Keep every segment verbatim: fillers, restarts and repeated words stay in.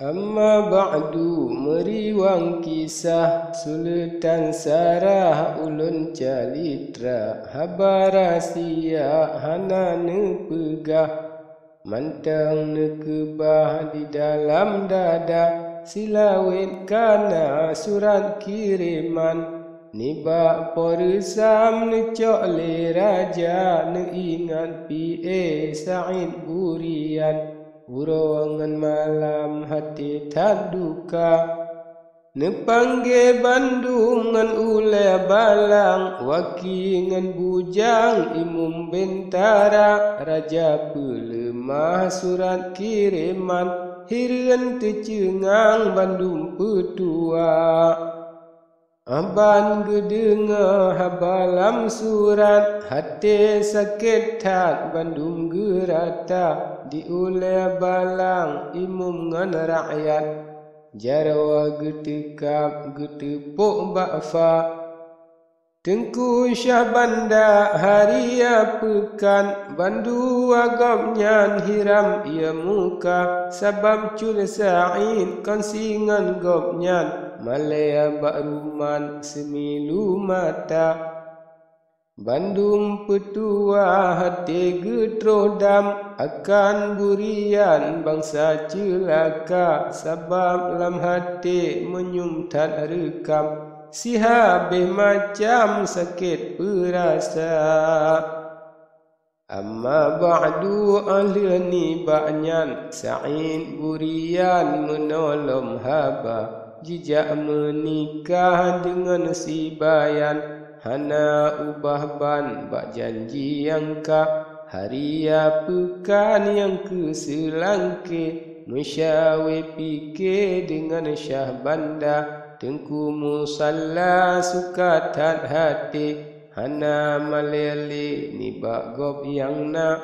Amma ba'du, meuriwang kisah, suleutan sarah ulôn calitra, haba rahsia hana neupeugah, mantong neukeubah di dalam dada, silawét kana surat kireman. Nibak Po Reusam neucok lé raja, neuingat P A Said Burian. Uroe ngon malam até that duka. Neupanggé bandum ngon ulée balang, waki ngon bujang imeum bentara, raja peuleumah surat kireman, hireuen teuceungang bandum peutuwa. Aban geudeungoe haba lam surat, até sakét that bandum geurata, di ulée balang imeum ngon rakyat. Jaroe geuteukab geuteupok bak fa. Teungku Syahbanda haria peukan, bandua gobnyan hiram ie muka, sabab Cut Said kon singon gobnyan, malée bak ruman seumilu mata. Bandum peutuwa até geutroh dam, akan Burian bansa ceulaka, sabab lam até meunyum that reukam, sihabéh macam sakét peurasa. Amma ba'du, 'oh lheueh nibak nyan, Said Burian meunoe lom haba, jijak meunikah deungon si Bayan, hana ubah ban bak janji nyang ka, haria peukan nyang keu seulangké, meusyawé pike deungon Syahbanda, Teungku Musalla suka that até, hana malée lé nibak gob nyang na.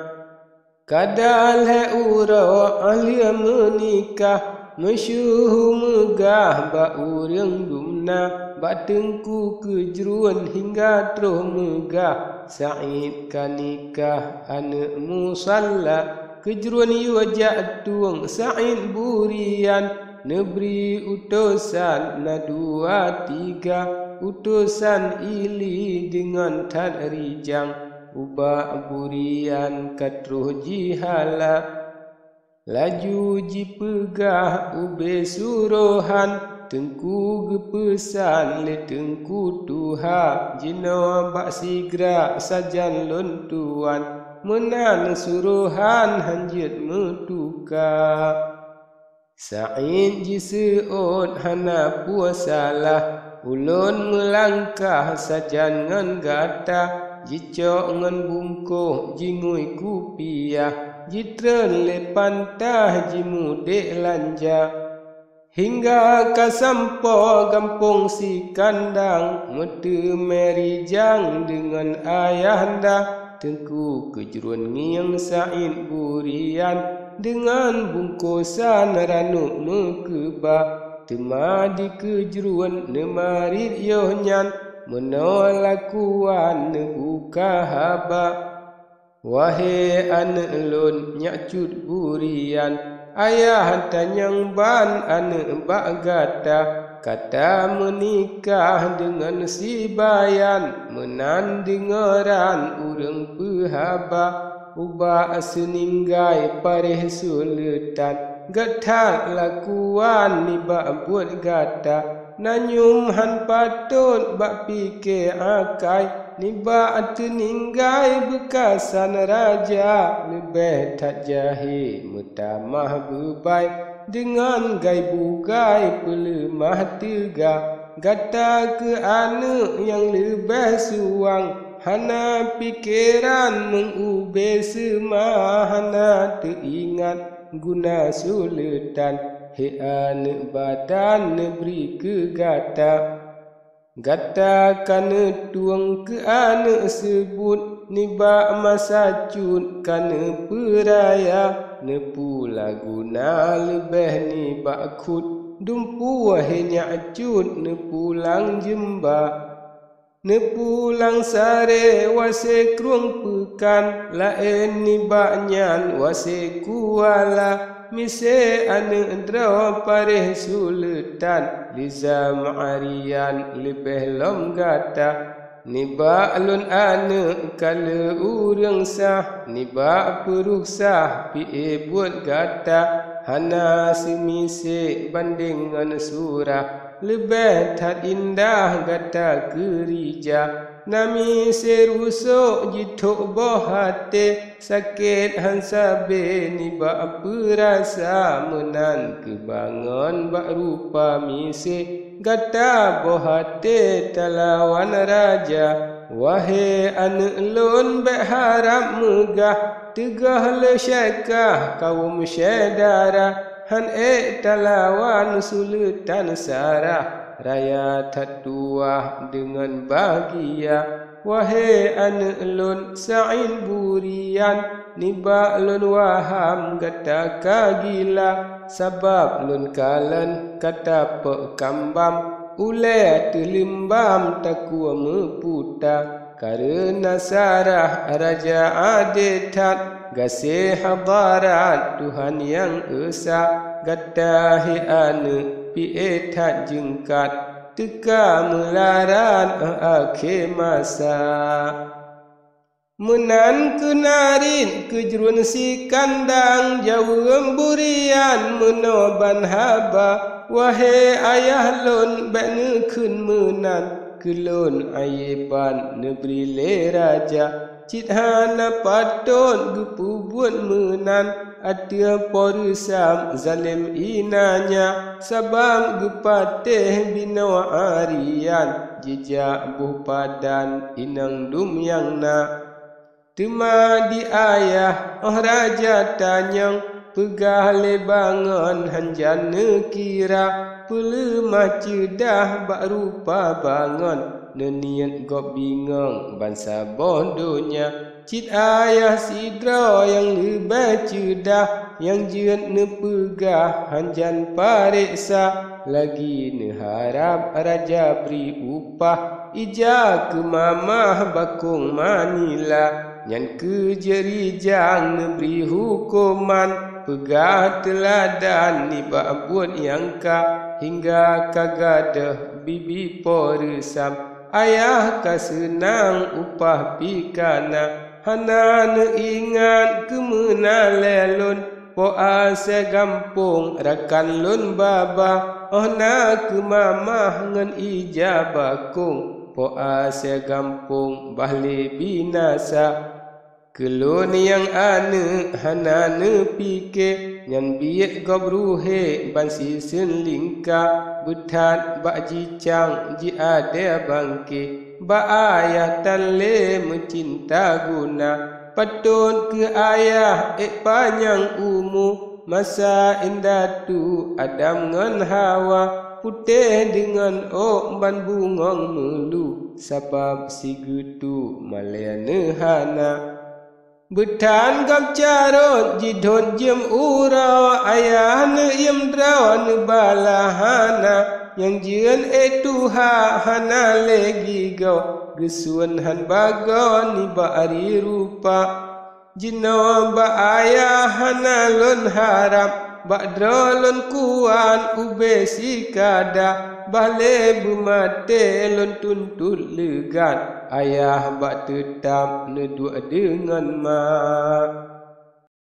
Kada lhée uroe 'oh lheueh meunikah, meusyeuhu meugah bak ureuëng dumna, bak Teungku Keujruen hingga troh meugah. Said ka nikah aneuëk Musalla, Keujruen yue jak tueng Said Burian, neubri utosan na dua tiga, utosan ili deungon that rijang. Ubak Burian ka troh jihala, laju jipeugah ubé surohan, Teungku geupeusan lé Teungku Tuha, jinoe bak sigra sajan lôn tuan, meunan surohan hán jeuet meutuka. Said jiseuôt hana peue salah, ulôn meulangkah sajan ngon gata, jicok ngon bungkôh jingui kupiah, jitreun lé pantah jimudék lanja. Hingga ka sampoe gampông Sikandang, meuteumé rijang deungon ayahanda, Teungku Keujruen ngieng Said Burian, deungon bungkosan ranub meukeuba. Teuma di Keujruen neumarit yoh nyan, meunoe lakuan neubuka haba. Wahé aneuëk lôn, nyak Cut Burian, ayah tanyong ban aneuëk bak gata, ka tameunikah deungon si Bayan, meunan deungoran ureuëng peuhaba. Ubak seuninggai paréh suleutan, gét that lakuan nibak buet gata. Nanyum hán patot bak pike akai, nibak teuninggai beukasan raja, leubeh that jahé meutamah beubai, deungon gai bugai peuleumah teuga. Gata keu aneuëk nyang leubeh suwang, hana pikeran meung ubé seuma, hana teuingat guna suleutan, hé aneuëk badan neubri keu gata. Gata ka neutueng keu aneuëk seubuet, nibak masa Cut ka neupeuraya, neupula guna leubeh nibak khut, dumpu hé nyak Cut neupulang jeumba. Neupulang saré wase krueng peukan, laén nibak nyan wase kuala. Miseue aneuëk droe paréh Suleutan Liza Ma'arian leubeh lom gata. Nibak lôn aneuëk kale ureuëng sah, nibak peuruh sah pié buet gata, hana seumiseue bandeng ngon surah. Leubeh that indah gata keurija, na miseue rusok jithok boh até, sakét han sabé nibak peurasa meunan keubangon bak rupa miseue. Gata boh até talawan raja, wahé aneuëk lôn bék harab meugah, teugah lé syekah kawöm syedara, han ék talawan Suleutan Sarah, raya that tuwah deungon bahgia. Wahé aneuëk lôn Sa'id Burian, nibak lôn waham gata ka gila, sabab lôn kalon ka tapeuet kambam, ulée teuleumbam takue meuputa. Kareuna Sarah raja adé that, gaséh hadarat Tuhan Nyang Esa, gata hé aneuëk pié that jeungkat, teuka meularat akhé masa. Meunan keunarit keujruen sikandang jaweuem Burian meunoe ban haba, wahé ayah lôn bék neukheun meunan, keu lôn ayeban neubri lé raja. Cit hana patot geupeubuet meunan ateueh Po Reusam zalem inanya, sabab geupatéh binoe Arian jijak boh padan inong dum nyang na. Teuma di ayah óh raja tanyong, peugah lé bangon hanjan neukira, peuleumah ceudah bak rupa bangon, neuniet gob bingong bansaboh donya. Cit ayah sidroe nyang leubeh ceudah, nyang jeuet neupeugah hanjan pareksa, lagi neuharab raja bri upah. Ija keu mamah bakong Manila, nyan keuh jeuet rijang neubri hukoman, peugah teuladan nibak buet nyang ka, hingga ka gadôh bibi Po Reusam. Ayah ka seunang upah pih ka na, hana neuingat keu meunan lé lôn. Po asée gampông rakan lôn babah, óh na keu mamah ngon ija bakong. Po asée gampông bah lé binasa. Keu lôn nyang aneuëk hana neupike, nyan biet gob ruhe ban siseun lingka, beuthat bak jicang jiadée bangke. Bak ayah tan lé meucinta guna, patot keu ayah ék panyang umu. Masa indatu Adam ngon Hawa, putéh deungon ôk ban bungöng meulu, sabab sigeutue malée neuhana. Beuthat gob carôt jidhôt jeuem uroe, ayah neuyuem droe neubala hana, nyang jeuet ék tuha hana lé gigoe, geusuon han bagoe nibak ari rupa. Jinoe bak ayah hana lôn harab, bak droe lôn kuat ubé sikada, bah lé beumaté lôn tuntot leugat, ayah bak teutab neuduek deungon ma.